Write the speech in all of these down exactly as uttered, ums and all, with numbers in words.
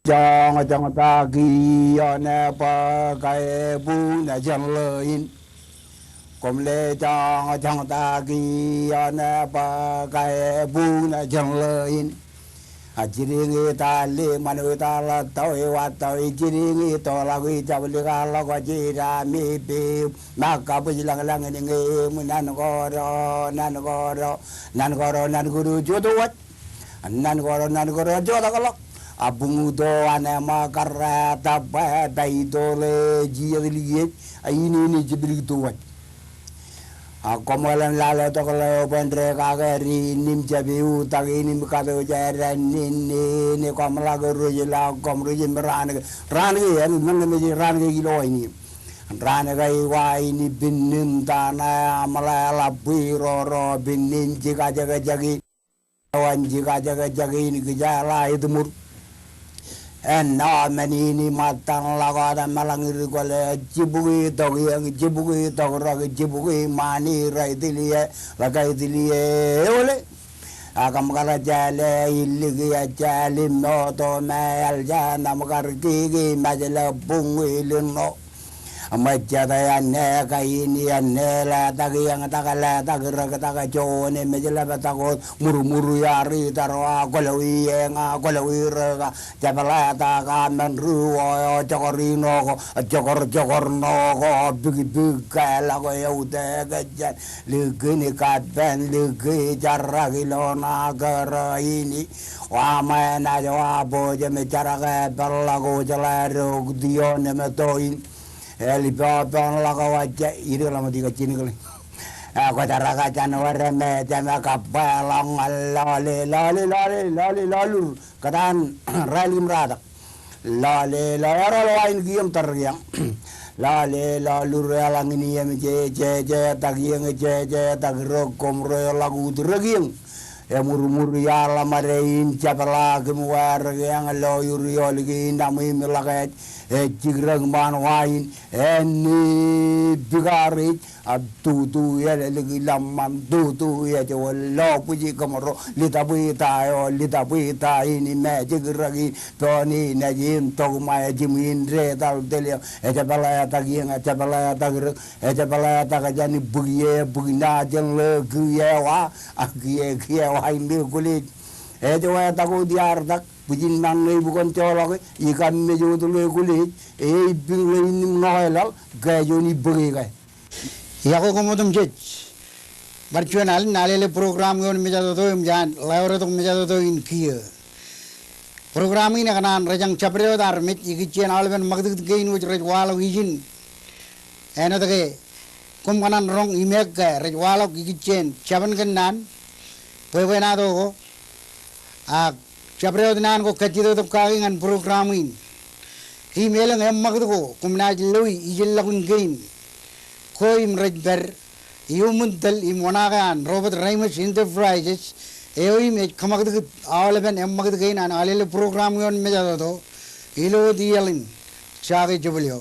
Joñjoñtaki ioon bōk ebuñ jān ḷọk in. Koṃ le joñjoñtaki ioon bōk ebuñ jān ḷọk in. A jidiñ itaal ḷe ṃanwe itaal ḷọk tọwe wa tọwe jidiñ itoḷọk ijablikar ḷọk jidami pe. Ṃōk kabwij lañlañ in ñe eṃ nan koro nan koro nan koro nan koro jota waj. Nan koro nan koro jota kōḷọk. A buñuto an ṃōk karrā tabba ta itoḷe jijet liej. A inene jiblik to waj. A koṃ ḷōmṇak ḷe tok ḷe obende kake ri inim jape utak inim kato jera nene ne koṃ ḷak rej ḷọk koṃ rej im raan ke raan ke en men ke mej raan ke ilo ini. Raan ke iwa ini binnim tana amla ḷap bwe roro binnim jika jaka jaki. Wan jika jaka jaki in kijeḷā etmur. En no men in iṃōttan ḷọk wōt eṃṃan ḷọk in kwōle jibukwi tok iōñ jibukwi tok rọk jibukwi ṃani rej tilie ḷọk ej tilie eole. Ak kōṃ kar jeḷā iliki ejjeḷ im oto me eḷ jān aṃ kar kiki mejle buñwilin ṇo. Ṃōjjān eo āne kain eo āne letak iōñ tak letak rōk tak juon emej ḷap tak wōt murmur iar itar wa kwōlọwi eñ a kwōlọwi rōk a jepḷatak a men ri wō eo jokor ino ko jokor jokor ino ko bikbik ke ḷọk eo utek jān likin kapen liki jarak ilo ṇa kōrā ini. Wa ṃae naaj wa bōjām jarak epeḷḷọk wōj ḷe rok tion emeto in. Eḷ ipepeḷḷọk wōj ij ḷōmṇak ijjab jinikle. Kwōjarrak jān wōr me jema kabba ḷọk ñan lọle lọle lọle lọle lọlur kōtaan rālik im ratak. Lọle lọle eroḷ wa in kiiō im tōre kiiō. Lọle lọlur eḷaññe in iiō im je je jetak iiō im je jetak rōk koṃ rej ḷọk ut rōk iiō. Emurmur iaḷ ḷōmṇak in jepḷaak im wāwōr kiiō ḷọk iolik in aṃ im ḷọk ej ej jikrōk ṃaan wa in āne bikar ej. Ab tutu eḷeḷe ki ḷōṃṃan tutu ejjeḷọk bwiji kōṃro litabwita eo litabwita in im ejjeḷọk in peoni nejin tokṃae jimwin detal telio ejepḷatak iiō ejepḷatak rōk ejepḷatak jān bwiki e bwiki ṇa jān ḷe kiiō wa. Ak kiiō kiiō wa im ekwōlej ejepḷatak wōt iar tak bwijin ṃan ṇe bukon joḷọke ikaṃ mej wōt ḷe ekwōlej e ipping ḷe in im ṇoke laḷ ke juon ippāke ke. Iọkwe koṃ otemjej. Bar juon alen alele program ioon mejatoto im jān ḷeoretok mejatoto in kiiō. Program in ekōṇaan rōjañ jabdewōt armej ikijjien aolepen ṃakūtkūt kein wōj rej waḷọk ijin. Āinwōt ke koṃ kōṇaan roñ im ekke rej waḷọk ikijjien jabōn kōnnaan bwebwenato ko. Ak jabdewōt naan ko kajjitōktok kaki ñan program in. Im elōñ eṃṃakūt ko koṃ naaj loe ijellọkun kein ko im rej pād iuṃwin tōl im oṇaake an Robert Reimers Enterprises eo im ej kōṃakūtkūt aolepen eṃṃakūt kein an alele program ioon mejatoto ilo wōt iiaḷ in. Jake jebwilio.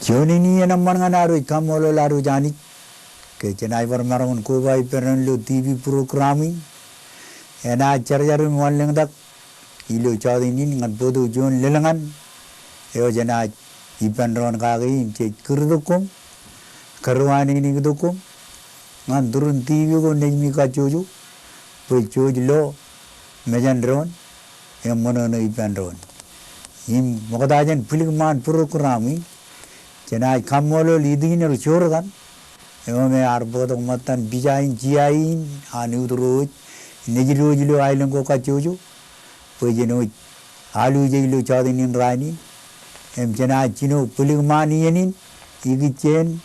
Juon in iien eṃṃan ñan ad wōj kaṃṃoolol ad wōj Anij ke jenaaj bar maroñ in koba ippān doon ilo TV program in. Enaaj jar jar im wanlōñtak ilo jọteen in ñan bōktok juon lōḷñan eo jenaaj ippān doon kake im jej kūrtok koṃ kar wāneen iktok koṃ ñan turin TV ko nejimi kajjojo bwe jej lo mejān doon im ṃōṇōṇō ippān doon. Im ṃokta jān bwilikṃaan program in, jenaaj kaṃṃoolol Itinel Jorkan eo me ear bōktok ṃōttan pija in, jia in an iuturooj, nejidwōj ilo aelōñ ko kajjojo, bwe jen wōj aluje ilo jọteen in raan in. Im jenaaj jino bwilikṃaan iien in ikijjien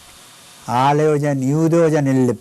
al eo jān iut eo jān ellep.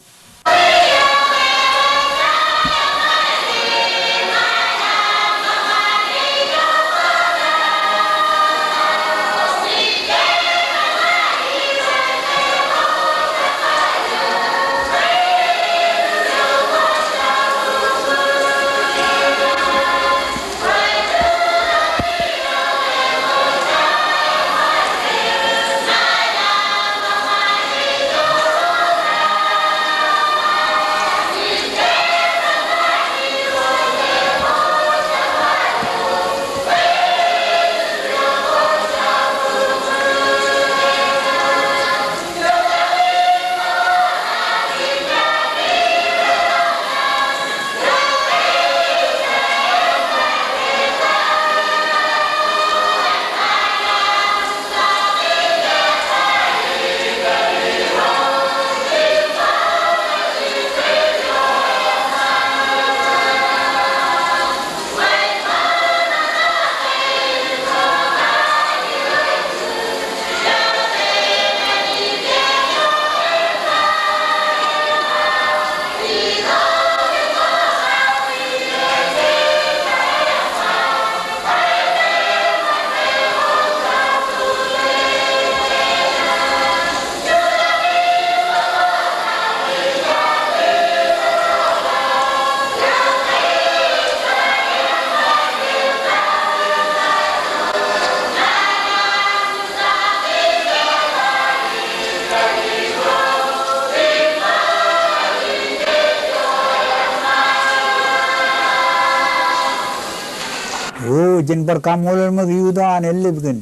O, jen bar kaṃṃoolol ṃōk iut eo an ellep kōn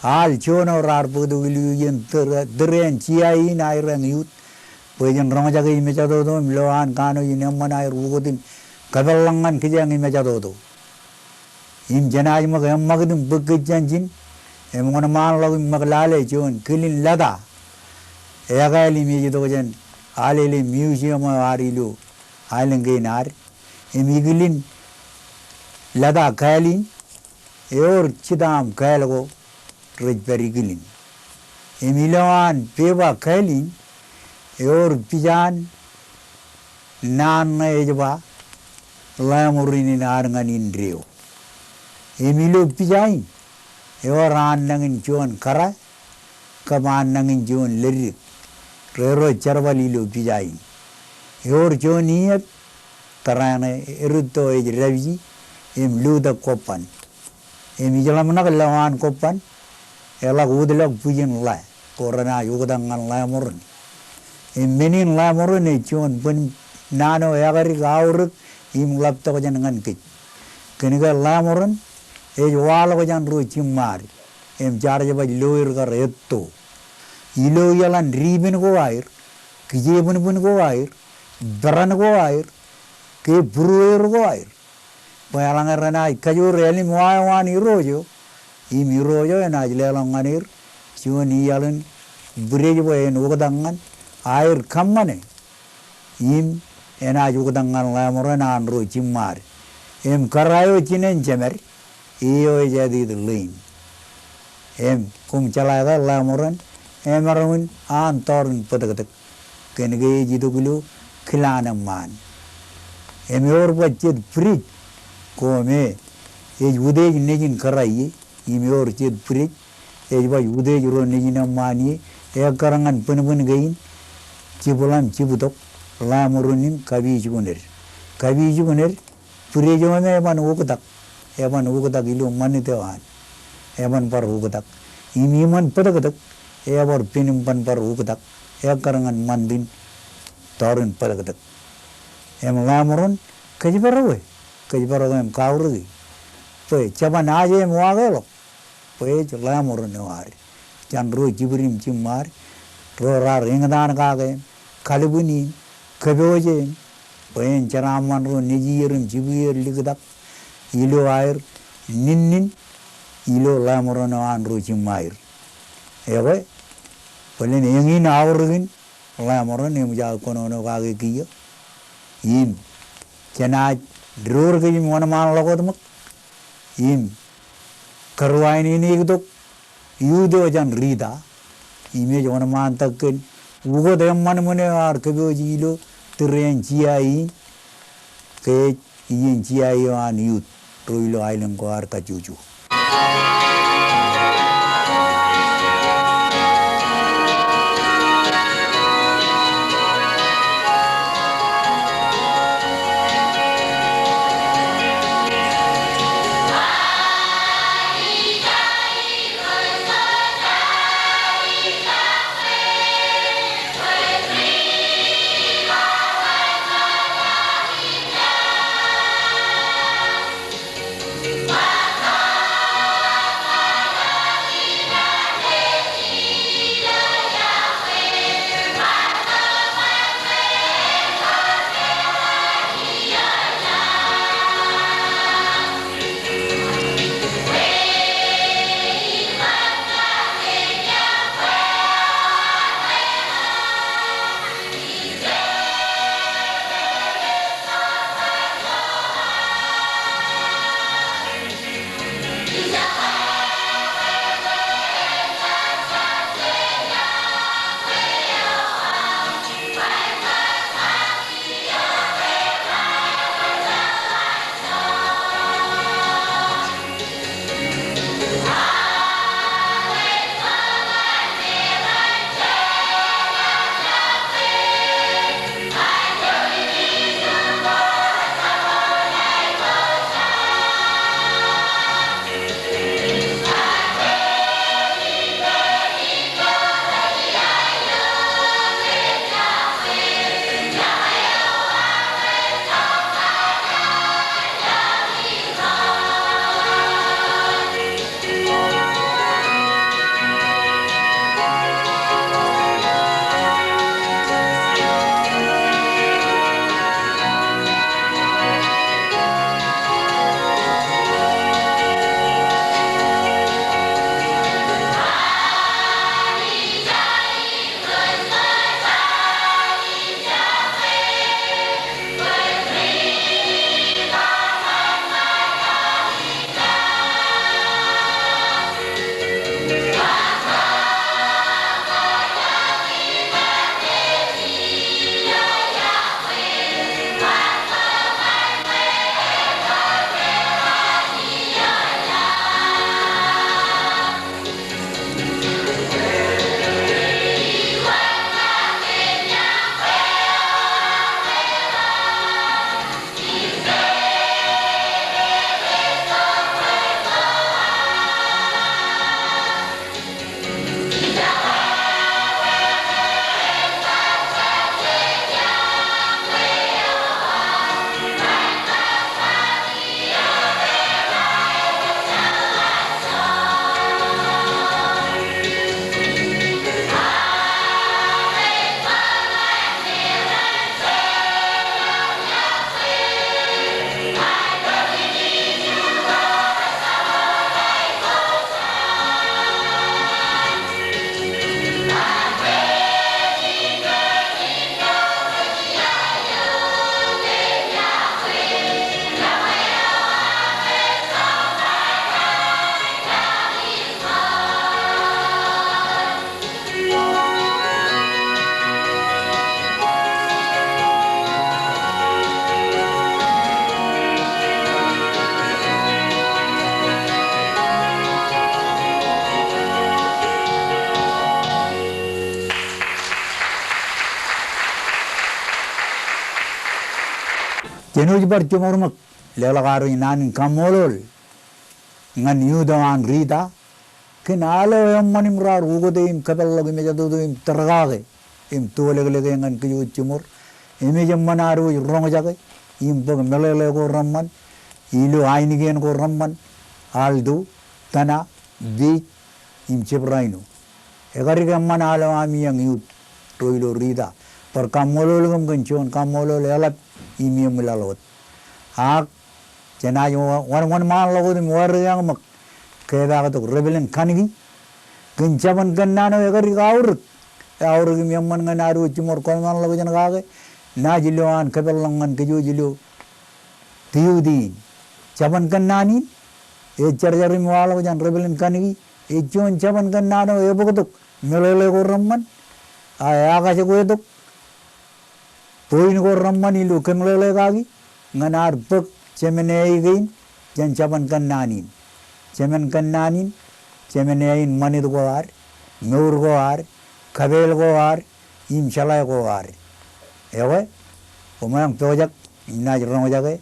al juon eo raar bōktok ilju iien tōre, tōre in jia in aer eñ iut. Bwe jen roñjake imejatoto im lowaan kanooj in eṃṃan aer ukōt in kōpeḷḷọk ñan kōjeañ imejatoto. Im jenaaj ṃōk eṃṃakūt im bōk kōj jān ijin, im wōnṃaanḷọk im ṃōk lale juon kilin lata. Ekāāl im ej itok jān Alele Museum eo ad ilo aelōñ kein ad. Im ikilin lata kāāl in, ewōr jitaaṃ kāāl ko rej pād ikilin. Im ilowaan pepa kāāl in, ewōr pija in naan ṇe ej ba, Ḷeaṃorin in ad ñan indeeo. Im ilo pija in, ewōr annañin juon kōrā, kab annañin juon leddik, rerro jerbal ilo pija in. Ewōr juon iiep, tōre ṇe erūtto ej dāpiji, im lutōk kobban. Im ij ḷōmṇak lowaan kobban, eḷak utḷọk bwijin ḷā, ko renaaj oktak ñan Ḷeaṃorin. Im men in Ḷeaṃorin ej juon bōn naan eo ekadik aorōk im ḷaptok jān ñan kōj. Kōnke Ḷeaṃorin ej waḷọk jān ro jiṃṃaad, im jaar jebaj lo er kar etto. Ilo iaḷan dipen ko aer, kijebwinbwin ko aer, peran ko aer, ke būrueir ko aer. Bwe eḷaññe renaaj kajoor ālim wa eo an Irooj eo, im Irooj eo enaaj leḷọk ñan er juon iaḷ in bwidej bwe en oktak ñan aer kōṃṃane. Im enaaj oktak ñan Ḷeaṃorin an ro jiṃṃaad. Im kōrā eo jinen jemed, eo ej ātid ḷein. Im koṃ jeḷā ke Ḷeaṃorin emaroñ in an tọrin bōtōktōk. Kōnke ej itok ilo kilaan eṃṃaan. Im ewōr baj jet bwidej ko me ej utiej nejin kōrā ie, im ewōr jet bwidej ej baj utiej ro nejin eṃṃaan ie, ekkar ñan bōnbōn kein, jibwiḷ im jibtok, Ḷeaṃorin im kapijukned. Kapijukned, bwidej eo me eban oktak, eban oktak ilo ṃanit eo an, eban bar oktak. Im iṃōn bōtōktōk, ebar pen im ban bar oktak, ekkar ñan ṃantin tọrin bōtōktōk. Im Ḷeaṃorin, kōjparok e, kōjparok im kaurōki. Bwe jeban aje im wakeḷọk, bwe ej Ḷeaṃorin eo ad jān ro jibwid im jiṃṃaad, ro raar eñtaan kake im kalbwin im kōpooje im, bwe en jeraaṃṃan ro nejier im jibwier liktak, ilo aer ninnin ilo ḷeemoran eo an ro jiṃṃaer. Ekwe, bōlen eñin aorōkin ḷeemoran eṃōj aō kōnono kake kiiō. Im jenaaj door kōj im wōnṃaanḷọk wōt ṃōk im kōrā in eñin ej itok youth eo jān Rita, im ej wōnṃaantak kōn ukōt eṃṃanṃan eo ear kōpooje ilo tūriaṃ GIE in, ke ej iien GIE eo an youth ro ilo aelōñ ko ad kajjojo. Jen wōj bar jiṃor ṃōk leḷọk ad wōj naan in kaṃṃoolol ñan youth eo an Rita kōn al eo eṃṃan im raar ukote im kōpeḷḷọk im ejatoto im tōrkake im tolōklōke ñan kōj wōj jiṃor. Im ej eṃṃan ad wōj roñjake im bōk meḷeḷe ko reṃṃan ilo ainikien ko reṃṃan, Aldo, Tana, Vic, im Jebraino. Ekadik eṃṃan al eo ami eñin youth ro ilo Rita. Bar kaṃṃoolol kōm kōn juon kaṃṃoolol eḷap im eṃwilaḷ wōt. Ak Jenaaj wōnṃaanḷọk wōt im wārikiañ ṃōk ke epaaktok repeḷen kaniki kōn jabōn kōnnaan eo ekar aorōk. Eaorōk im eṃṃan ñan ad wōj jiṃor kōṃṃanḷọkjeṇ kake naaj ilo an kōpeḷḷọk ñan kōj wōj ilo tiuti in. Jabōn kōnnaan in ej jarjar im waḷọk jān repeḷen kaniki, ej juon jabōn kōnnaan eo ebōktok meḷeḷe ko reṃṃan, a eakajokwōjtok point ko reṃṃan ilo kōmeḷeḷe kaki ñan ad bōk jemān āi kein jān jabōn kōnnaan in. Jemān kōnnaan in, jemān āin ṃanit ko ad, mour ko ad, kōpeḷ ko ad, im jeḷā ko ad. Ekwe, koṃeañ pojak im naaj roñjake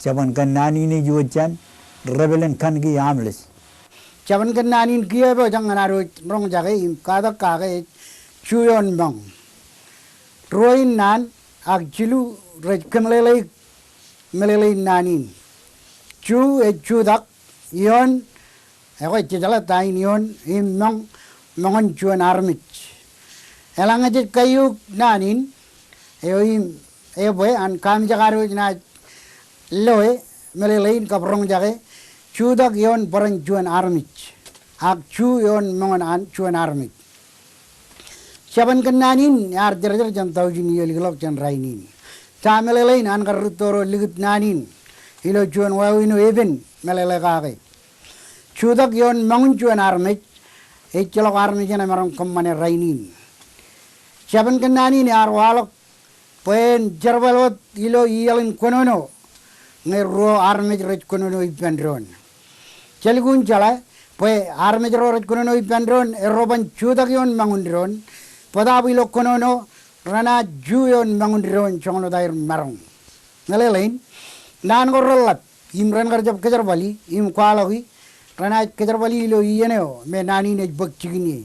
jabōn kōnnaan in ej wōj jān repeḷen kaniki aṃles. Jabōn kōnnaan in kiiō epojak ñan ad wōj roñjake im katak kake ej ju ioon moñ. Ruo in naan ak jilu rej kōmeḷeḷeik meḷeḷein naan in. Ju ej jutak, ioon, ekwe, jejeḷā ta in ioon, im moñ, moñin juon armej. Eḷaññe jej kaiook naan in eo im ebwe an kamijak ad wōj naaj loe meḷeḷein kab roñjake, jutak ioon bōran juon armej, ak ju ioon moñin an juon armej. Jabōn kōnnaan in ear jarjar jān tọujin iiō likḷọk jān rainin. Ta meḷeḷein an kar rūtto ro likūt naan in ilo juon wāween eo epen meḷeḷe kake? Jutak ioon moñin juon armej, ejjeḷọk armej eṇ emaroñ kōṃṃane rainin. Jabōn kōnnaan in ear waḷọk bwe en jerbal wōt ilo iaḷ in kōnono ñe ruo armej rej kōnono ippān doon. Jelukkuun jeḷā bwe armej ro rej kōnono ippān doon erro ban jutak ioon moñin doon, bōtaab ilo kōnono renaaj ju ioon moñin doon joñan wōt aer maroñ. Meḷeḷein, naan ko reḷḷap im ren kar jab kōjerbali im kwaḷọki, renaaj kōjerbali ilo iien eo me naan in ej bōk jikin ie.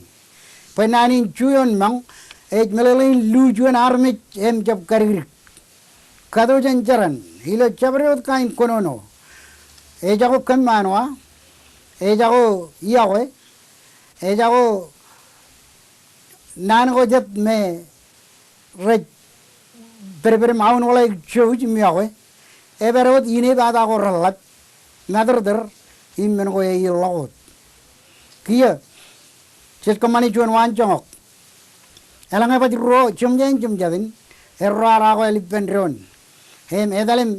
Bwe naan in ju ioon moñ ej meḷeḷein lu juon armej im jab kadikdik. Kato jān jeran ilo jabdewōt kain kōnono, ejako kōmmaanwa, ejako iọkwe, ejako naan ko jet me rej pedped im aunwōḷāik jouj im iọkwe, epād wōt inepata ko reḷḷap, matōrtōr, im men ko eilọk wōt. Kiiō, jej kōṃṃane juon waanjoñak. Eḷaññe baj ruo jemjein jemjatin erro ar akwāāl ippān doon im etal im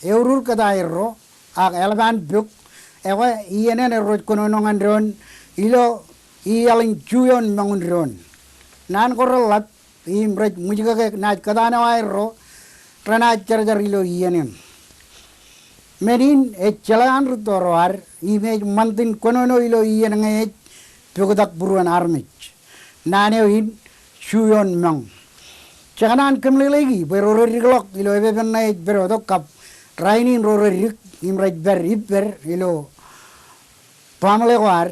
eurur kōtaerro ak eḷap an pok, ekwe iien eṇ erro ej kōnono ñan doon ilo iaḷ in ju ioon moñin doon. Naan ko reḷḷap im rej ṃwijkake naaj kōtaan eo aerro renaaj jarjar ilo iien eṇ. Men in ej jeḷā an rūtto ro ad im ej ṃantin kōnono ilo iien ñe ej poktak būruon armej. Naan eo in ju ioon moñ. Jekōṇaan kōmeḷeḷeiki bwe ro reddik ḷọk ilo epepen ṇe ej pād wōt kab rainin ro reddik im rej pād ippād ilo baaṃle ko ad,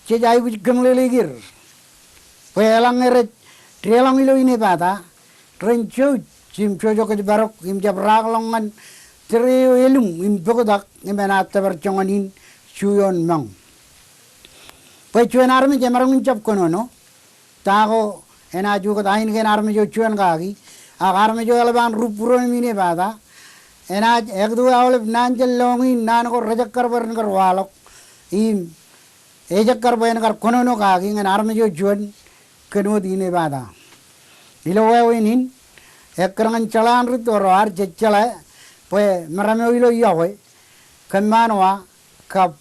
jej aikuj kōmeḷeḷeik er. Bwe eḷaññe rej deḷọñ ilo inepata, ren jouj im jojok kōjparok im jab raakḷọk ñan tōre eo elum im poktak im enaaj tōpar joñan in ju ioon moñ. Bwe juon armej emaroñ in jab kōnono, ta ko enaaj ukōt ain kein armej eo juon kaki, ak armej eo eḷap an rup būruon im inepata, enaaj ektue aolep naan jān lọñiin naan ko rejekkar bwe ren kar waḷọk, im ejekkar bwe en kar kōnono kaki ñan armej eo juon kōn wōt inepata. Ilo wāween in, ekkar ñan jeḷā an rūtto ro ad jej jeḷā bwe meram eo ilo iọkwe, kōmmaanwa, kab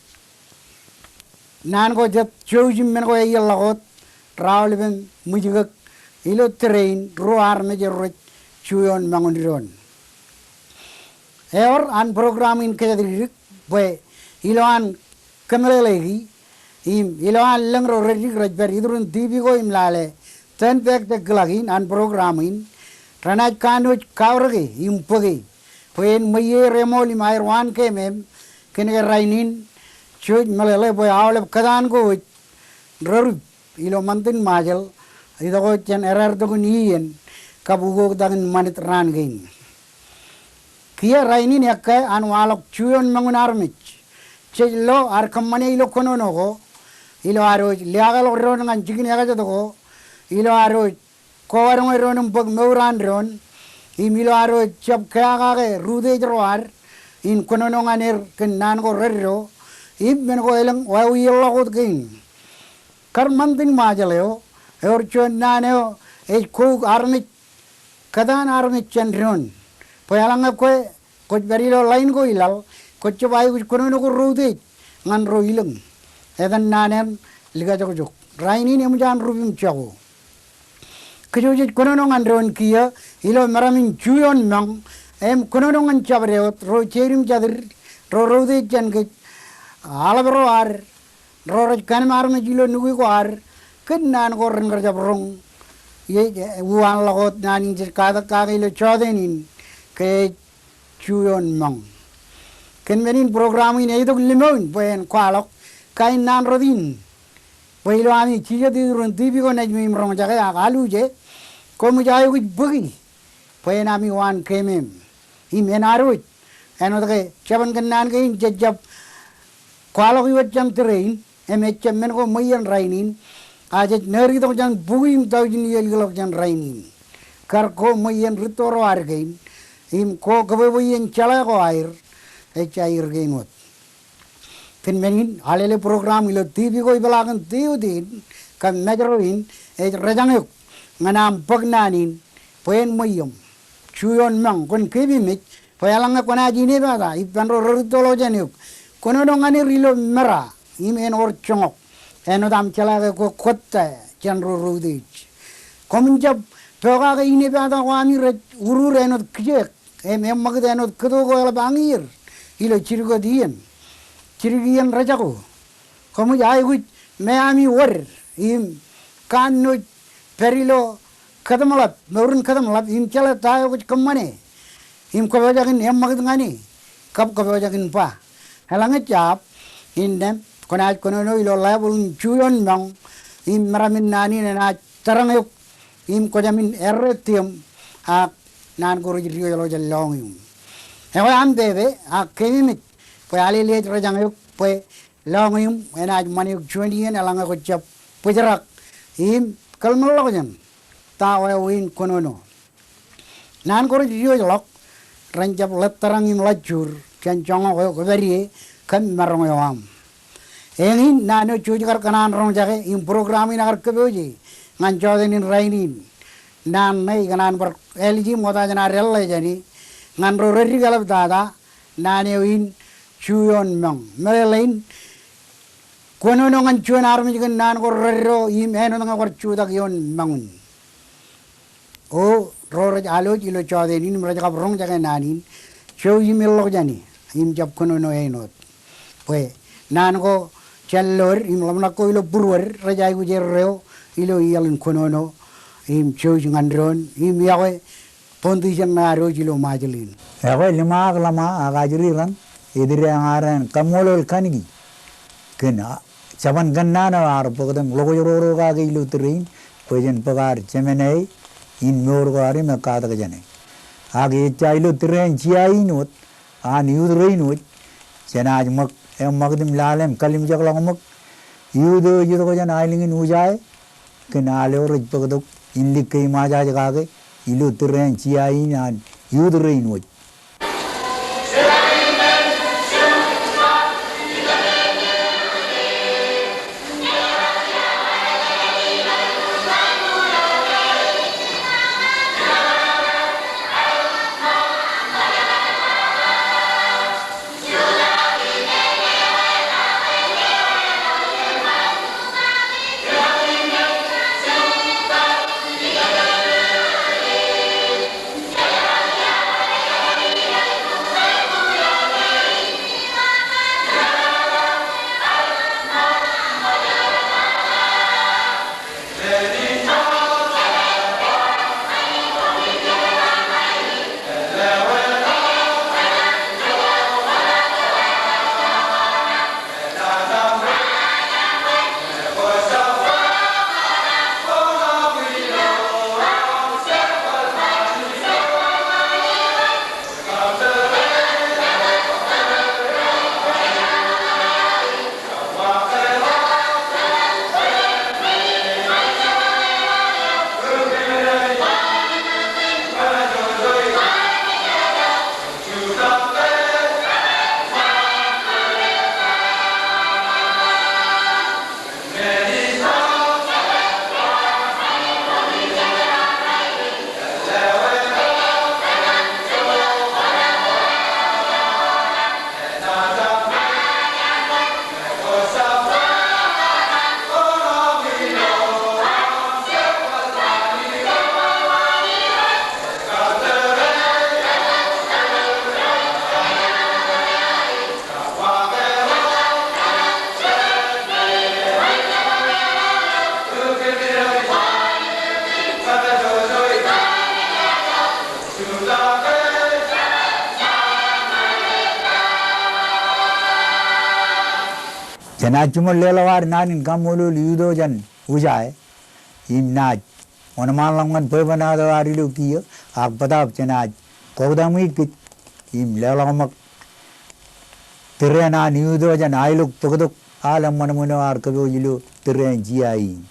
naan ko jet jouj im men ko eilọk wōt, raolepem ṃwijkōk ilo tōre in ruo armej erro rej ju ioon moñin doon. Ewōr an program in kōjatdikdik bwe ilo an kōmeḷeḷeiki im ilo an lōñ ro reddik rej pād iturin TV ko im lale tōn pād tok kilak in an program in, renaaj kanooj kaorōke im bōke bwe en ṃweiie er eṃool im aer waan keemem kōn ke rainin jej meḷeḷe bwe aolep kōtaan ko wōj rerip ilo ṃantin Ṃajeḷ, itok wōt jān erāer tok in iien kab ukoktak in ṃanit raan kein. Kiiō rainin ekkā an waḷọk ju ioon moñin armej. Jej lo ad kōṃṃane ilo kōnono ko ilo ad wōj liaakḷọk doon ñan jikin ekajet ko, ilo ad wōj kowadoñe doon im bōk mour an doon, im ilo ad wōj jab keakake rūtej ro ad, in kōnono ñan er kōn naan ko reddo, im men ko elōñ wāween ḷọk wōt kein. Kar ṃantin Ṃajeḷ eo, ewōr juon naan eo ej kōuk armej, kōtaan armej jān doon. Bwe eḷaññe kwe kwōj pād ilo line ko ilaḷ, kwōj jab aikuj kōnono ko ro utiej ñan ro ilōñ. Etan naan eṇ likajokjok. Rainin eṃōj an rup im jako. Kōjwōj ej kōnono ñan doon kiiō ilo meram in Ju Ioon Mọñ, im kōnono ñan jabdewōt ro jeid im jatid, ro ro utiej jān kōj, aḷap ro ad, ro rej kanōm armej ilo nukwi ko ad, kōn naan ko ren kar jab roñ. Ie, uwaan ḷọk wōt naan in jej katak kake ilo jọteen in, ke ej Ju Ioon Mọñ. Kōn men in program in ej itok limōin bwe en kwaḷọk kain naan rot in. Bwe ilo ami jijet iturin TV ko naaj meim roñjake ak aluje, koṃij aikuj bōki bwe en ami waan keemem. Im enaaj wōj, āinwōt ke jabōn kōnnaan kein jej jab kwaḷọk iwōj jān tōre in, im ejjab men ko ṃweien rainin, a jej ṇeritok jān bukwi im tọujin iiō likḷọk jān rainin. Kar ko ṃweien rūtto ro ad kein, im ko kōbwebwe iien jeḷā ko aer, ejja aer kein wōt. Kōn men in, Alele program ilo TV ko ipeḷaakin tiutin, kab mājro in, ej rejañ eok ñan aṃ bōk naan in, bwe en ṃweieṃ. Ju Ioon Mọñ, kwōn keememej, bwe eḷaññe kwōnaaj inepata ippān ro rūttoḷọk jān eok, kōnono ñan er ilo mera, im en wōr joñak. Āinwōt aṃ jeḷā ke kwō kōttāān jān ro ro utiej. Koṃwin jab pokake inepata ko ami rej urur āinwōt kijeek, im eṃṃakūt āinwōt kōto ko eḷap añier ilo jidik wōt iien, jidik iien rejako. Koṃij aikuj me ami wōd im kanooj pād ilo kōtōmḷap, mour in kōtōmḷap, im jeḷā ta eo kwōj kōṃṃane, im kwōpojak in eṃṃakūt ñan e, kab kwōpojak in ba. Eḷaññe jab, innām, kwōnaaj kōnono ilo level in Ju Ioon Mọñ, im meram in naan in enaaj tōrañ eok, im kwōjāmin erreo tiōm, ak naan ko rej diwōjḷọk jān lọñiuṃ. Ekwe aṃ pepe, ak keememej, bwe Alele ej rejañ eok, bwe lọñiuṃ enaaj ṃan eok juon iien eḷaññe kwōj jab bōjrak im kōḷmānḷọkjeṇ ta wāween kōnono. Naan ko rej diwōjḷọk ren jab ḷōttōrañ im ḷajjur jān joñak eo kwōpād ie kōn maroñ eo aṃ. Eñin naan eo jej kar kōṇaan roñjake im program in ekar kōpooje ñan jọteen in rainin. Naan ṇe ikōṇaan bar āliji im ṃokta jān ad eḷḷā jāne ñan ro reddik eḷaptata, naan eo in Ju Ioon Mọñ. Meḷeḷein, kōnono ñan juon armej kōn naan ko reddo im āinwōt ñe kwōj jutak ioon mọñin. O ro rej alwōj ilo jọteen in im rej kab roñjake naan in, jouj im ilọk jāne im jab kōnono āinwōt. Bwe naan ko jān ḷood im ḷōmṇak ko ilo būruod rej aikuj erreo ilo iaḷ in kōnono im jouj ñan doon im iọkwe foundation ṇe ad wōj ilo Ṃajeḷ in. Ekwe ḷōmṇak ḷōmṇak ak ajri raṇ, etide eañ ad kaṃṃoolol kaniki kōn, a, jabōn kōnnaan eo ear bōktok ḷokwe ro ro kake ilo tōre in, bwe jen bōk ad jemānāe in mour ko ad im ekkatak jāne. Ak ejja ilo tōre in jea in wōt, an youth rein wōj, jenaaj ṃōk eṃṃakūt im lale im kalimjekḷọk ṃōk youth eo ej itok jān aelōñ in Ujae, kōn al eo rej bōktok in likkei Ṃajaaj kake ilo tōre in jea in an youth rein wōj. Enaaj jiṃor leḷọk ad naan in kaṃṃoolol iuto jān Ujae im naaj wōnṃaanḷọk ñan bwebwenato ad ilo kiiō, ak bōtaab jenaaj kọktaṃwe kōj im leḷọk ṃōk tūrean an iuto jān aelok bōktok al eṃṃan ṃōn eo ear kōpooj ilo tūrean jia in.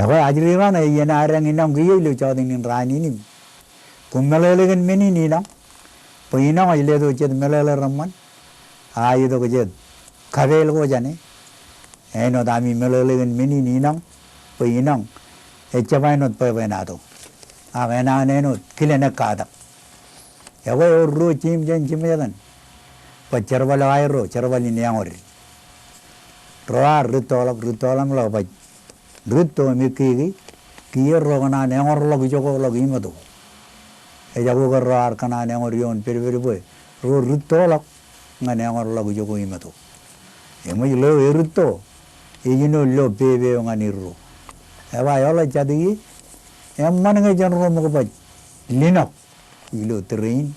Ekwe ajri eo an enaaj deñin inañ kiiō ilo jọteen in raan in im. Koṃ meḷeḷe kōn men in inañ. Bwe inañ ej letok jet meḷeḷe reṃṃan. A itok jet kapeel ko jāne. Āinwōt ami meḷeḷe kōn men in inañ. Bwe inañ ejjab āinwōt bwebwenato. Ak enañin āinwōt kilen ekkatak. Ekwe ewōr ruo jeiū jān jemān. Bwe jerbal eo aerro, jerbal in eñood. Ro ar rūttoḷọk, rūttoḷọk im ḷọk baj. Rūtto im ekkeke, kiiō ro kōṇaan eñoorḷọk ijoko ḷọk imeto. Ejako ke ro ar kōṇaan eñood ioon pedped bwe ro rūttoḷọk ñan eñoorḷọk ijoko imeto. Eṃōj ḷeo erūtto, ej jino lo pepe eo ñan erro. Eba eḷap jatū ie, eṃṃan ñe jen ro ṃōk baj linọk ilo tūrein,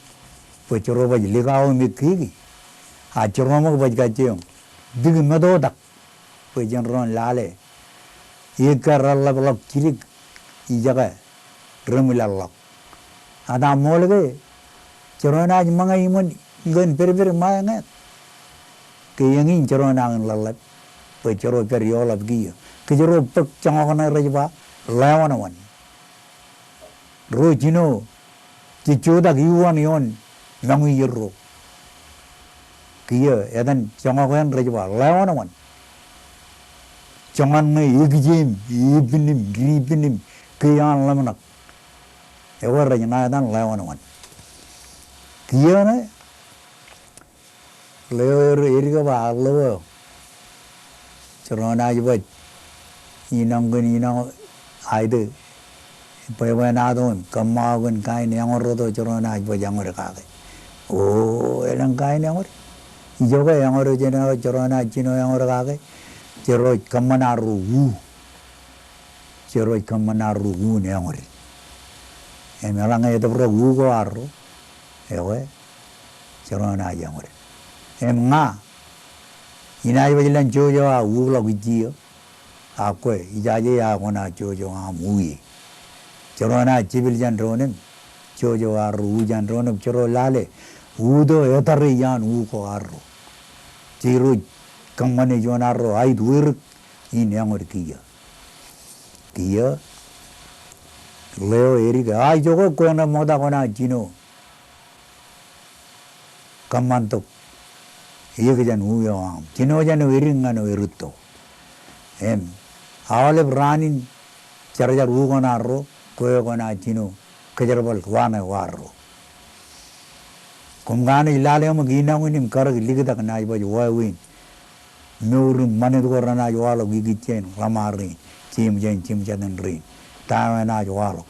bwe jero baj likao im ekkeke. A jero ṃōk baj kajjioñ dikmetotak bwe jen ro lale. Ikar reḷḷap ḷọk jidik, ijeke reṃwilaḷḷọk. Ad ṃool ke jero naaj ṃōñā iṃōn ikōn pedped ṃae ñe. Ke eñin jero nañin ḷōḷḷap, bwe jero pād ioḷap kiiō. Kōjro bōk joñak ṇe rej ba, ḷewanwan. Ro jino, jejjotak iuwaan ioon mañwijerro. Kiiō etan joñak eṇ rej ba, ḷewanwan. Joñan ñe ekije im, epen im, dipen im, ke an ḷōmṇak. Ekwe rej ṇa etan ḷewanwan. Kiiō ṇe, ḷeo er, edik eo ba ḷeo eo. Jero naaj baj inañ kōn inañ aetō bwebwenato im kōṃṃao kōn kain eñood reto jero naaj baj eñood kake. O, elōñ kain eñood. Ijoke eñood eo jino, jero naaj jino eñood kake. Jero ej kōṃṃan arro u. Jero ej kōṃṃan arro un eñood. Im eḷaññe etōprak u ko arro. Ekwe. Jero naaj eñood. Im ña, inaaj baj lōñ jojo aō ukḷọk ijjiō, ak kwe ijaje aō kōṇaan jojo aṃ u ie. Jero naaj jepel jān doon im, jojo arro u jān doon im, jero lale, uto etare iaan u ko arro. Jeirooj kōṃṃane juon arro aet werik in eñood kiiō. Kiiō, leo edik, a ijoke kwe ṇe ṃokta kwōnaaj jino kōṃṃan tok eō jān uweo aṃ. Jino jān eo edik ñan eo erūtto. Im, aolep raan in jarjar ukeṇarro, kwe kwōnaaj jino kōjerbal wa ṇe warro. Koṃ kanooj lale ṃōk inaṃwin im karōk liktak naaj baj wāween. Mour im ṃanit ko renaaj waḷọk ikijjien ḷōṃaro in, jeṃjein jeṃjatōn rein. Ta eo enaaj waḷọk?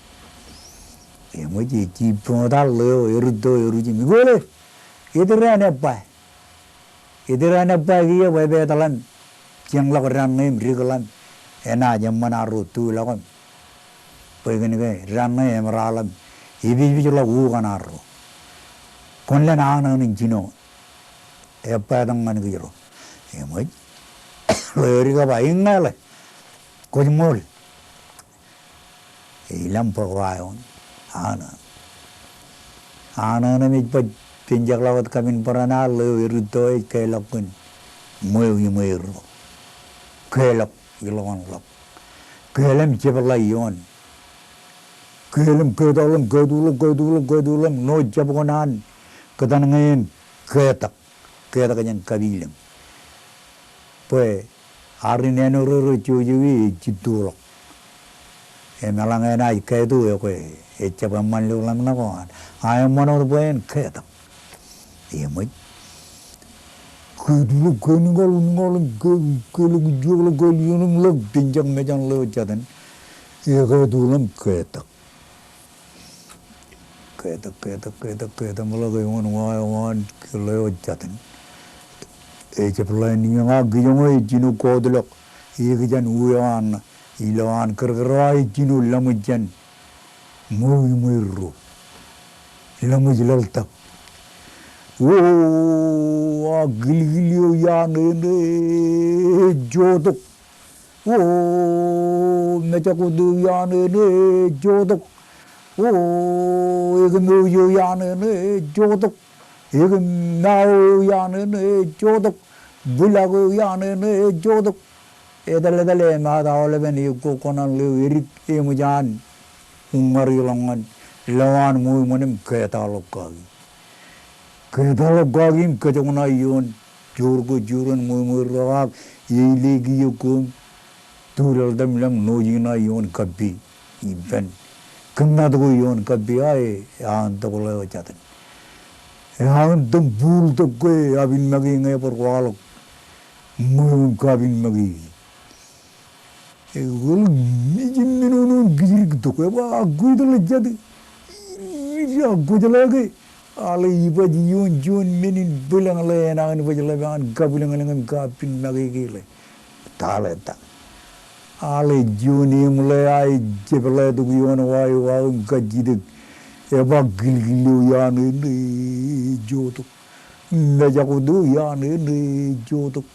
Eṃōj, ej jibboñtak leo erūtto erujim. Ikole, eter eṇ ebba. Eter eṇ ebba kiiō bwe epād ḷọk im jeñḷọk dān ṇe im dik ḷọk im enaaj eṃṃan arro tulọk im bwe kōn ke dān ṇe emeraḷ im epejpejḷọk ukeṇarro. Kwōn lōñ anōṇōn jino. Ebba etan ñan kōjro. Eṃōj, leo edik ej ba, iññāle, kwōj ṃool. Ej ilọk im bōk wa eo an anōṇōn. Anōṇōn ej baj penjekḷọk wōt kapin bōran, a leo erūtto ej keḷọk kōn ṃweo iṃweerro. Keḷọk ilọk an ḷọk. Keḷọk im jepḷaak ioon. Keḷọk im kōtọọl im kōtuḷọk, kōtuḷọk, kōtuḷọk im ṇo jab kōṇaan kōttan ñe en ketak. Ketak jān kapilōñ. Bwe arin āinwōt ro rej jouj ewi ej jittuḷọk. Im eḷaññe enaaj kātu ekwe ejjab eṃṃan lo ḷōmṇak ko an. A eṃṃan wōt bwe en ketak. Eṃōj. Kōtuḷọk, kōnuñal, unuñal im ke, kelọk ijoḷọk, kelọk ioon im ḷọk penjak mejān leo jatōn. Ekwe tuḷọk im ketak. Ketak, ketak, ketak, ketak, ṃōḷọk eoon wa eo an leo jatōn. Ejepḷaak in iññā kijoñe ej jino kotḷọk eō jān uweo an, ilo an kōrkōr eo ej jino laṃōj jān ṃweo iṃweerro. Laṃōj laḷtak. O, a kilkil eo iaan eṇ ej jotok. O, mejak wōt eo iaan eṇ ej jotok. O, ekōmweo eo iaan eṇ ej jotok. Ekōmweo eo iaan eṇ ej jotok. Bwilak eo iaan eṇ ej jotok. Etal, etal, emaat aolepen ekwe kōṇaan leo edik eṃōj an uññāri ḷọk ñan leo an ṃweo iṃōn im ketaḷọk kaki. Ketaḷọk kaki im kōjokṇa ioon joor ko juren ṃweo iṃweerro ak eile kiiō ko im tulaḷ tok im lōñ ṇo jiṇa ioon kappi. Ippān kōnnāt ko ioon kappi a e, eaon tok leo jatōn. Eaon tok buul tok kwe apin make ñe bar waḷọk ṃweo im kapin make. Ekwōḷọk mej im menono im kijdik tok, ebwe, a kwe itoḷ ejjat. Ij, a kwōjeḷā ke. Aḷe ibaj ioon juon men in bwilōñḷọk enañin baj ḷap an kabwilōñlōñ im kapin make ke ḷe. Taḷe ta. Aḷe juon eṃḷe a ej jepḷaak tok ioon wa eo aō im kajjitōk. Ebwe, a kilkil eo iaan eṇ ej jotok. Mejak wōt eo iaan eṇ ej jotok.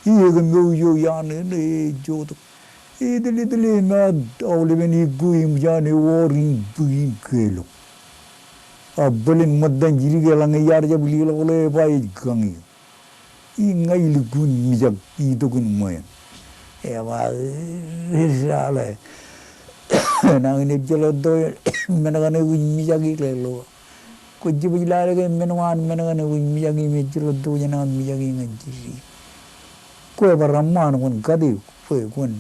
Ekōmweo eo iaan eṇ ej jotok. Etal, etal, emaat aolepen ekwe eṃōj an ewōr in bōk in kelọk. A bōlen ṃōttan jidik eḷaññe iar jab leḷọk ḷe, ebwe, ej kañ eō. Iññā ilukkuun mijak itok in ṃweeṇ. Ebwe, ej aḷe. Enañin ejjeḷọk tok men kaṇe kwōj mijak ileḷọk. Kwōj jab ej lale ke men ko an men kaṇe kwōj mijak im ejjeḷọk tok jān aṃ mijak ñan jidik. Kwe bar eṃṃaan kwōn kate eok, kwe kwōn.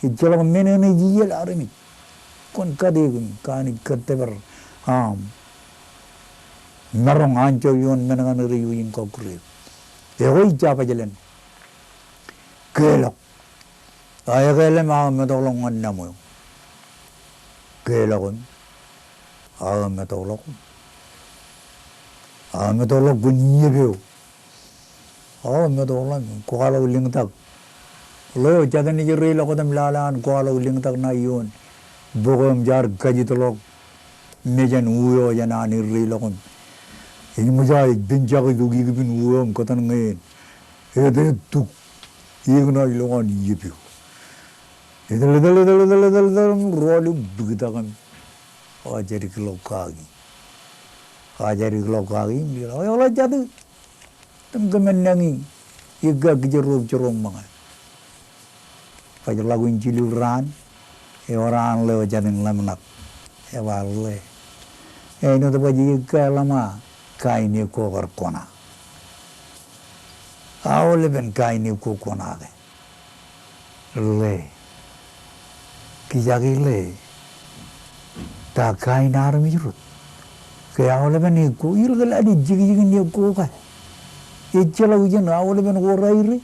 Ejjeḷọk men eṇ ej iiel armej. Kwōn kate eok im kanooj kōttōpar aṃ maroñ anjọ ioon men kaṇe rej ijin kọkkure eok. Ekwe ij jab baj ḷein. Kelọk. A ekeḷ im aō metoḷọk ñan Naṃweo. Kelọk im aō metoḷọk. Aō metoḷọk kōn iep eo. Aō metoḷọk im kwaḷọk lōñtak. Leo jatōn ej reiḷọk wōt im lale an kwaḷọk lōñtak ṇa ioon bok eo im jaar kajitḷọk mejān uweo jān an reiḷọk im. Eṃōj a ej penjak tok ikipin uweo im kōttan ñe en etetuk. Eō kōn aō ilowaan iep eo. Etal, etal, etal, etal, etal, etal, im rọọl im bōktak im. Ajad ikḷọk kaki. Ajad ikḷọk kaki im, eḷap jatū. Im kōmān nañi. Ikka kijerroob jiroñ ṃōñā. Baj ḷọk in jilu raan. Ewōr an ḷeo jatū in ḷōmṇak. Eba ḷe. Āinwōt baj ikōḷmā kain e ko kar kona. Aolepen kain e ko kona ke. Ḷe. Kijak ḷe. Ta kain armej rot. Ke aolepen e ko. Ilōk ḷe ej jekjekin e ko ke. Ejjeḷọk ijeṇ aolepen ko raere.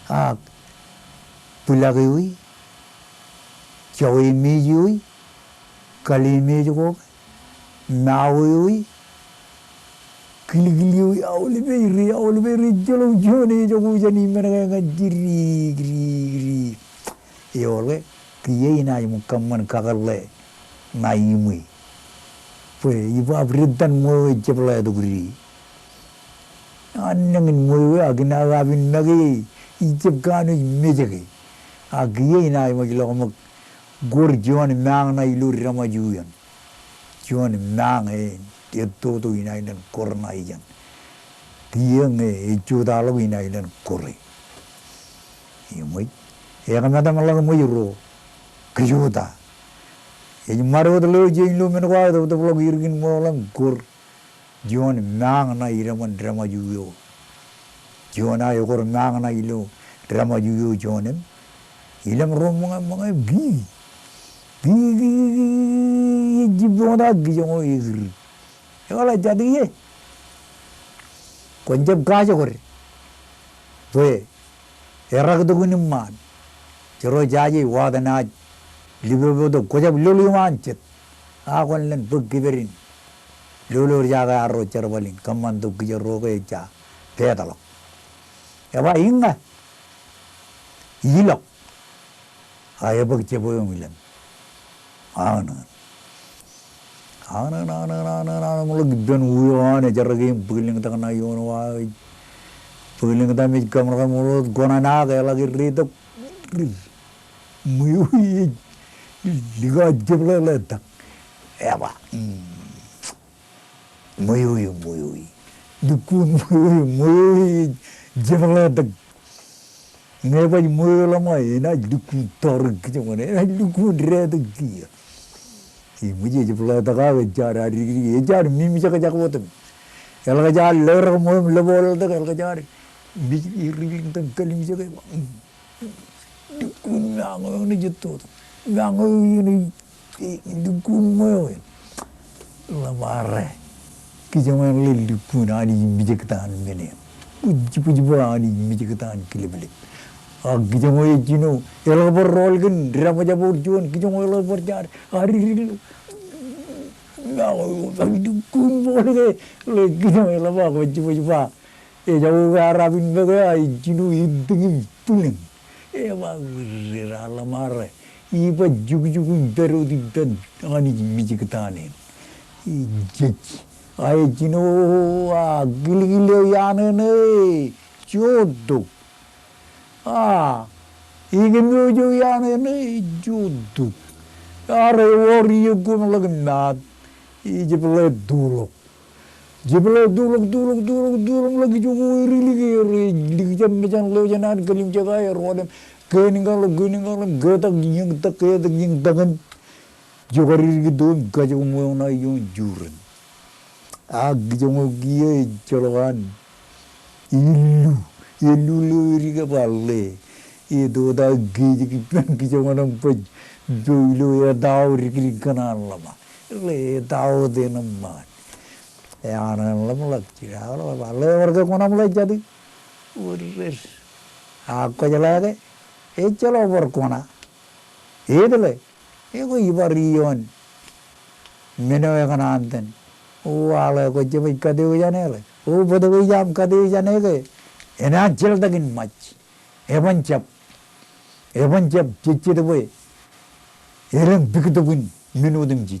Ak bwilak ewi. Jowe mej ewi. Kale mej ko ke. Mawe ewi. Kilkil ewi, aolepen ri, aolepen ri, ejjeḷọk juon ejako jān imen ke ñan jidik, dik, dik. Eor ke, kiiō inaaj ṃōk kōṃṃan kakōḷḷe ṇa iṃwe. Bwe, ibaab ri itōn ṃweo ejjab ḷetok ri. Annañin ṃweo ak inaaj aō in make, ijab kanooj mejeke. Ak kiiō inaaj ṃōk ilọk ṃōk kor juon mañ ṇa ilo deṃajo eṇ. Juon mañ e, ettoto inaaj len kor ṇa ijeṇ. Kiiō ñe ejjotaḷọk inaaj len kore. Eṃōj, ekōṃṃan ḷọk ṃōj ro. Kajota. Ej ṃad wōt ḷeo jān ilo men ko aō tōptōpḷọk irkin ṃweo ḷọk kor. Juon mañ ṇa ireṃōn deṃajo eo. Juon aō ekor mañ ṇa ilo deṃajo eo juon im. Ilem ro ṃōñā ṃōñā kiki. Kiki, kiki, kiki, kiki, ej jibboñōt ak kijoño ekūr. Eḷak jatū ie. Kwōn jab kajokor. Bwe, eraktok in iṃaan. Jero jaje wōt enaaj lipopotok kwō jab lolō iṃaan jet. A kwōn len bōk kipād in. Lolorjake arro jerbal in kōṃṃan tok kijerro ke ejja peetlọk. Eba iññā. Ilọk. A ebōk jebwe eo im ilem. Aō ṇe. Aō ṇe, aō ṇe, aō ṇe, aō ṇe, ṃōḷ ippān uwe eo an ej jerkakpeḷḷọk ṇa ioon wa ej. Bōkḷọk ṇa mej kōṃṃan ṃōḷ kona ṇa ke eḷak irritok. Ri. Ṃweo ej. Likao jebḷeḷe tak. Eba. Mm. Ṃweo e, ṃweo e. Lukkuun ṃweo e, ṃweo e ej jebḷetak. Ñe baj ṃweo ḷōṃa, enaaj lukkuun tọọrōk kijoñan, enaaj lukkuun detak kiiō. Eṃōj ej jebḷetak aō, ej jaar aō dikdik, ej jaar mimjekjek wōt im. Eḷak jaar lerak ṃweo im lōbooḷtak, eḷak jaar mej irriklik im kalimjeke. Lukkuun mañ eo eṇ ej ettoto. Mañ eo eṇ ej lukkuun ṃweo eṇ. Ḷōṃaro. Kijoñan ḷe lukkuun Anij mijektaan men eṇ. Bwijbwijbwe Anij mijektaan kileplep. Ak kijoño ej jino, eḷak bar rool kōn deṃajabok juon, kijoño eḷak bar jaar. Arirri lo. Mañ eo, lukkuun ṃweo ke, ḷe kijoño eḷak bar bwijbwijbwe. Ejako ke arap in make eo ej jino itōñ im bwilōñ. Eba rirrera ḷōṃaro. Iba jukjuk im pād wōt ippān Anij mijektaan eṇ. Ejej. A ej jino a kilkil eo iaan eṇ e jotok. A ikōmeo eo iaan eṇ e jotok. Ak ewōr iiō koṃ ḷọk im maat. Ijepḷe tulọk. Jepḷe tulọk, tulọk, tulọk, tulọk, ḷọk ijoko erilike ro, likjab mejān ḷeo jān an kalimjek aō, erro ḷem, kein kaḷọk, kein kaḷọk, ketak iñtak, ketak iñtak in. Jokar irkito im kajok ṃweo ṇa ioon jurōn. Ak kijoño kiiō ejjeḷọk an. Illu, illu ḷeo edik eba ḷe. Etto ta kejek ippān kijoñan baj. Bwe ilo etao dikdik kōn an ḷōṃa. Ḷe etao eṇ eṃṃaan. Eaṇ eṇ ḷōmṇak jidik aō ḷọk eba ḷe ewōr ke kōṇaṃ ḷe jatū. Wōdder. Ak kwōjeḷā ke. Ejjeḷọk bar kōṇa. Etḷe. Ekwe ibar ioon men eo ekōṇaan tōn. O aḷe kwō jab ej kate eo jān e ḷe. O bōtōk eo aṃ kate eo jān e ke. Enaaj jeltak in Ṃaaj. Eban jab. Eban jab jejjet bwe. Elōñ piktok in men otemjej.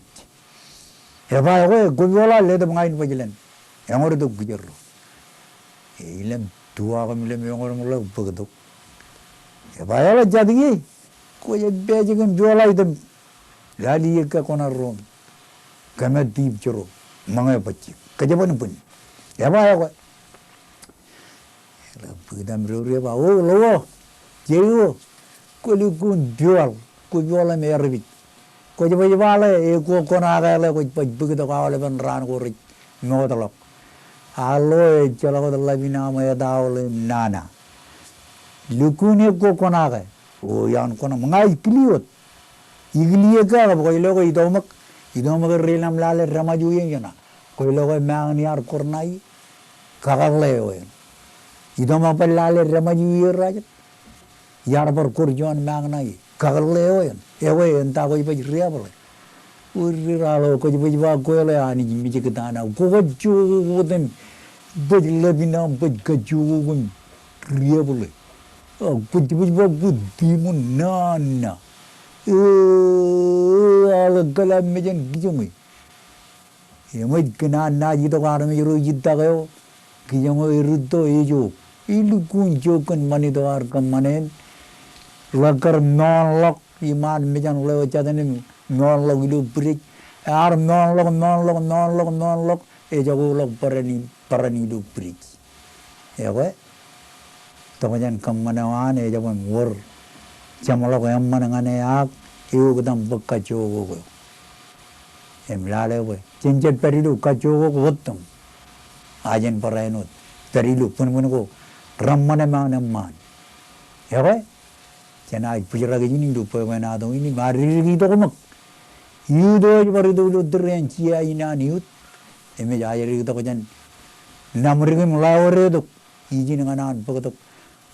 Eba ekwe kwō pooḷ aō letok ṇa in baj len. Eñodetok kijerro. Ej len tuak im lem eñodeḷọk bōktok. Eba eḷak jatū ie. Kwōj pād jekōn pioḷ aō item. Lale iiō ke kōṇaan ro. Kōmatiip jero. Ṃōñā bajjek. Kōjepān bwin. Eba ekwe. Eḷak bōk item ro ri eba. O, ḷeo. Jeiō. Kwō lukkuun pioḷ. kwōj bōk ḷọk im erbij. Kwōj baj ba ḷe, e, kwō kōṇaake ḷe, kwōj baj bōktok aolepen raan ko rej mootḷọk. Aḷo ejjeḷọk wōt ḷap in aṃ etaoḷ im nana. Lukkuun e kwō kōṇaake. O, iaan kōṇaak, ña ij kile wōt. Ikile kake bwe kwōj lo ke itoṃōk, itoṃōk er ri ḷōmṇak lale demaj wien jona. Kwōj lo ke mañin iar kōr ṇae, kakōḷḷe eo eṇ. Itoṃōk bwe lale demaj wien rajet. Iar bar kōr juon mañin ṇae, kakōḷḷe eo eṇ. Ekwe, eṇ ta kwōj baj riab ḷe. Wōr ri raḷo, kwōj baj ba kwe ḷe, Anij mijektaan aō. Kwō kajjookok wōt im baj ḷap in aṃ baj kajjookok im riab ḷe. A, kwōj baj ba kwō tiṃoṇ nana. E, aḷ kōḷḷā mejān kijoñe. Eṃōj kōn an naaj itok armej ro ej ittak eo, kijoñe erūtto ejook. Elukkuun jook kōn ṃanit eo ear kōṃṃane eṇ. Ḷak kar moonḷọk iṃaan mejān ḷeo jatene, moonḷọk ilo bwidej. Ear moonḷọk, moonḷọk, moonḷọk, moonḷọk. Ejako ḷọk barāinwōt, barāinwōt ilo bwidej. Ekwe, tokjān kōṃṃan eo an ejabwe wōr jeṃḷọk eṃṃan ñan e ak eoktam bōk kajjookok eo. Im lale bwe jen jab pād ilo kajjookok wōt im a jen barāinwōt pād ilo bōnbōn ko reṃṃan eṃṃan eṃṃan. Ekwe, jenaaj bōjrak ijin ilo bwebwenato in im adikdik itok ṃōk. Iut eo ej bar itok ilo tōre in jea in an iut. Im ej ajdik itok jān Naṃdik im Ḷaoretok. Ijin ñan an bōktok.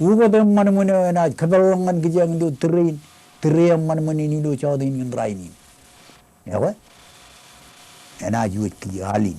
Ukōt eṃṃanṃōn eo enaaj kōpeḷḷọk ñan kōj ilo tōre in. Tōre eṃṃanṃōn in ilo jọteen in rainin. Ekwe, enaaj wōj kōj al in.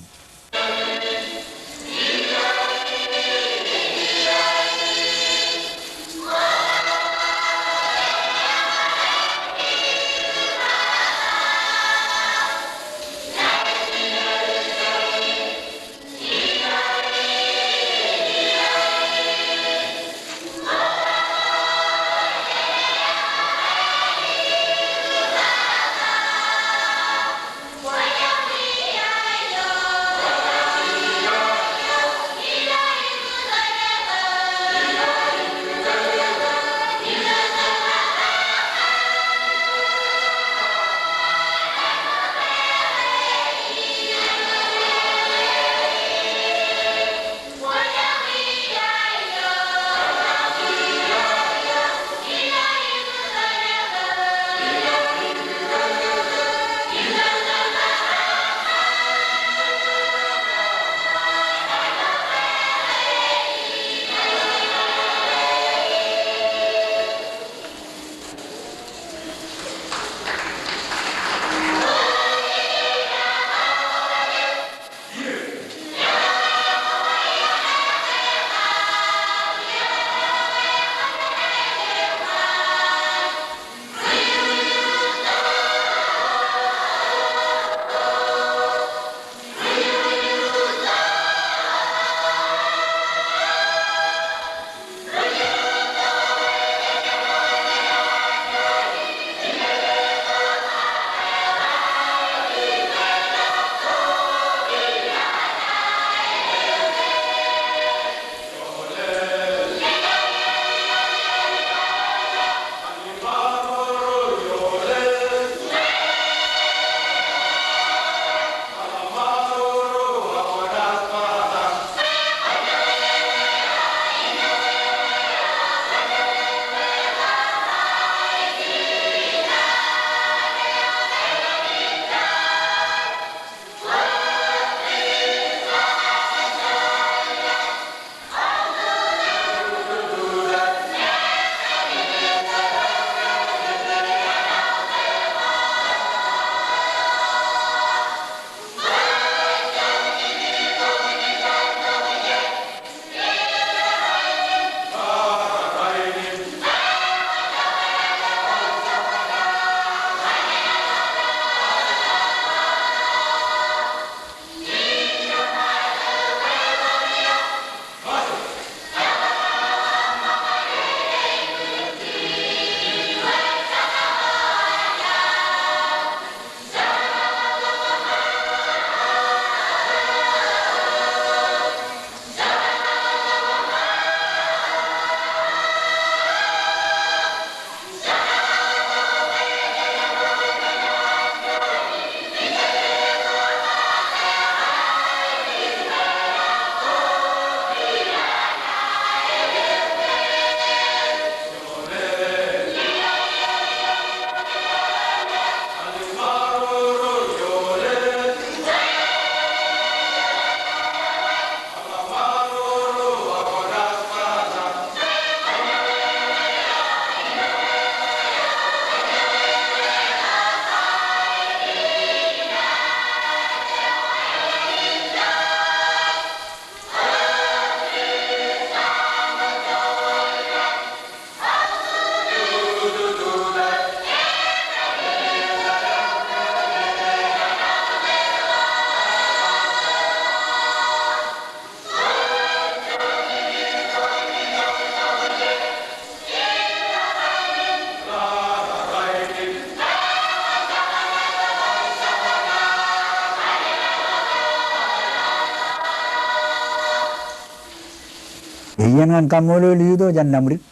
Iien ñan kaṃṃoolol Iuto jān Lamrik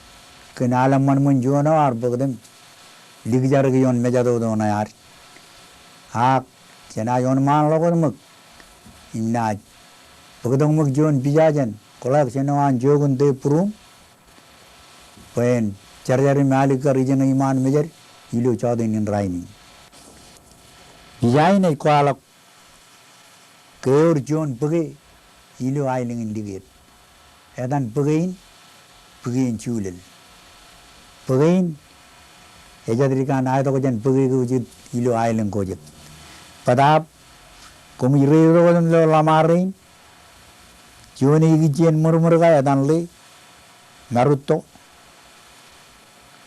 kōn aḷaṃṃan ṃōn juon eo ear bōktok im likjārik ioon mejatoto ṇe ad. Ak jenaaj wōnṃaanḷọk wōt ṃōk im naaj bōktok ṃōk juon pija jān kōḷaak jān eo an Jokun Tebburum bwe en jarjar im alikkar ijeṇe iṃaan mejād ilo jọteen in rainin. Pija in ej kwaḷọk ke ewōr juon bōke ilo aelōñ in Likkiet. Etan bōke in, bōke in Julel. Bōke in ejatdikkaan aetok jān bōke ko jet ilo aelōñ ko jet. Bōtaab koṃij reitok wōt im lo ḷōṃarein, juon eo ikijjien ṃōrṃōr ko etan ḷe Marutto.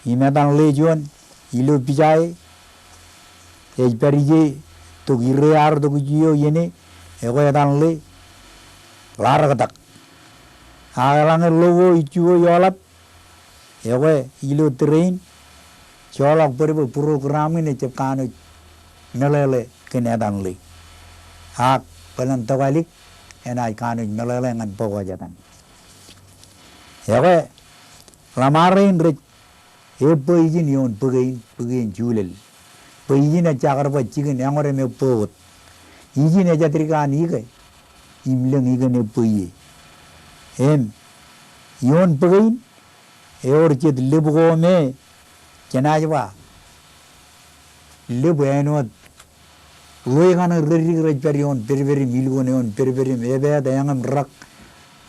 Im etan ḷe juon ilo pija e ej pād ije tok irrear tok ijio iien e, ekwe etan ḷe Ḷaraktak. Ak eḷaññe ḷo ko ijjuwe eoḷap, ekwe ilo tōre in joḷọk bōd bwe būrokiram in ejjab kanooj meḷeḷe kōn etan ḷe. Ak bōlen tokālik enaaj kanooj meḷeḷe ñan bōk wōj etan. Ekwe ḷōṃarein rej ebbwe ijin ioon bōke in, bōke in Julel. Bwe ijin ejjakar baj jikin eñor im ebbwe wōt. Ijin ejatdikkaan ike im lōñ ikōn ebbwe ie. Im ioon bōke in ewōr jet lōb ko me jenaaj ba lōb āinwōt ḷwe kaṇe reddik rej pād ioon pedped im ilukkuun ioon pedped im epeet eñ im rak.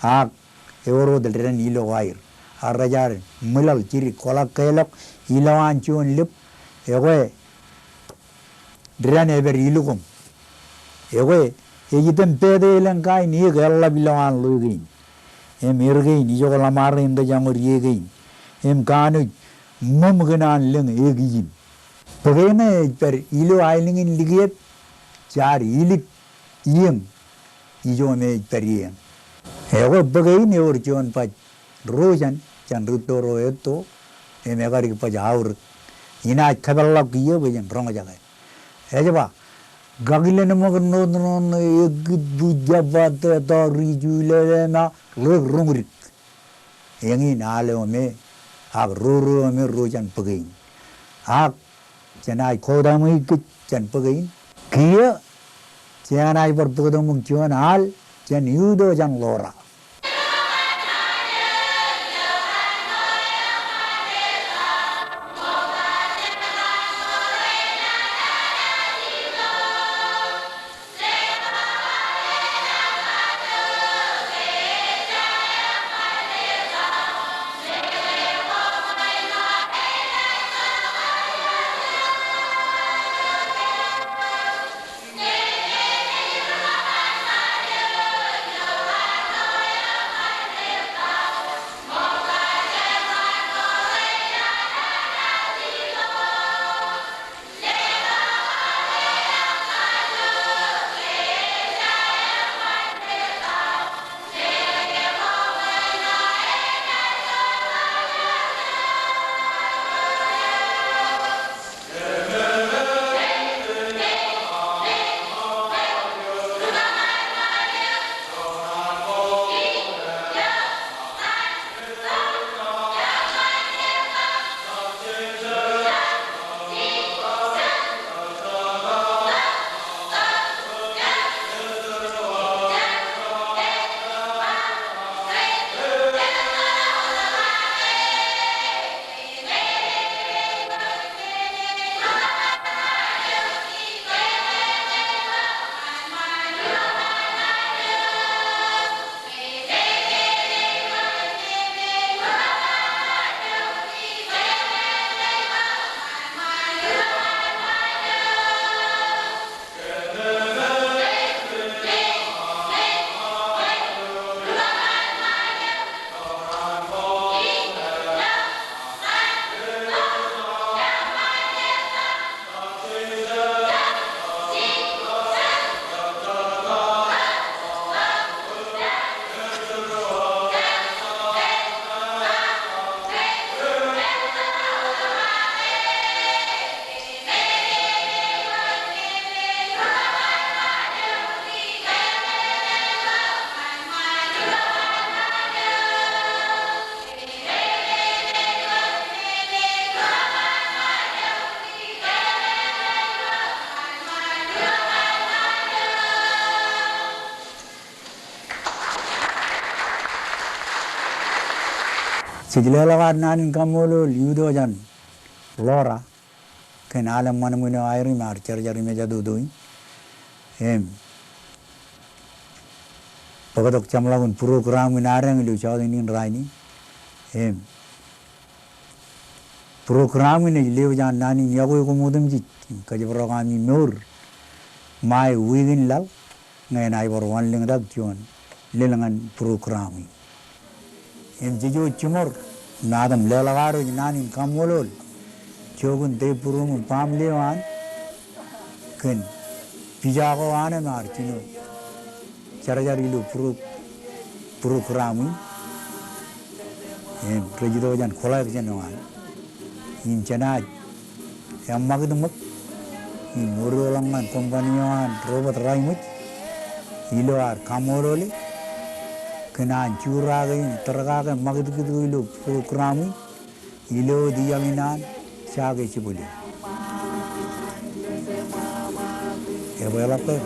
Ak ewōr wōt dān ilo aer. Ak rej ar ṃwilaḷ jidik kōḷaak keḷọk ilowaan juon lōb. Ekwe dān epād ilukkuun. Ekwe ej item peet elōñ kain ek eḷḷap ilowaan ḷwe kein. Im er kein ijoko ḷōṃarein rej eñor ie kein im kanooj ṃōṃ kōn an lōñ ek ijin. Bōke ṇe ej pād ilo aelōñ in Likkiet jaar ilik iien ijo me ej pād ie. Ekwe bōke in ewōr juon baj ro jān, jān rūtto ro etto im ekadik baj aorōk. Inaaj kōpeḷḷọk kiiō bwe jen roñjake. Ej ba, kakilen ṃōk ṇot ṇot ṇe ekkit bwijjab ba teta ri Julel ema ḷeek roñdik. Eñin al eo me, ak roro eo me ro jān bōke in. Ak jenaaj quote ṃōk kōj jān bōke in. Kiiō jenaaj bar bōktok ṃōk juon al jān Iuto jān Ḷora. Jej leḷọk ad naan in kaṃṃoolol iutok jān Laura kōn aolep ṃanṃan eo aer im ad jarjar im ejatoto in. Im bōktok jeṃḷọkin program in adeañ ilo jota in rainin. Im program in ej lewōj an naan in iọkwe koṃ otemjej im kōjparok ami mour ṃae wiik in laḷ ñe enaaj bar wanlōñtak juon lōḷ ñan program in. Im jej wōj jiṃor im atem leḷọk ad wōj naan in kaṃṃoolol jokun Dave Broom im baaṃle eo an kōn pija ko an im ad jino jarjar ilo pro-, program in. Im rej itok jān collection eo an. Im jenaaj eṃṃakūt ṃōk im wōr ḷọk ñan company eo an Robert Raimōj ilo ad kaṃṃoolole kōn an jurake im tōrkake ṃakūtkūt ilo program in. Ilo wōt iọkwe in an Jake Jibwilliam. Ebwe ḷọk ke.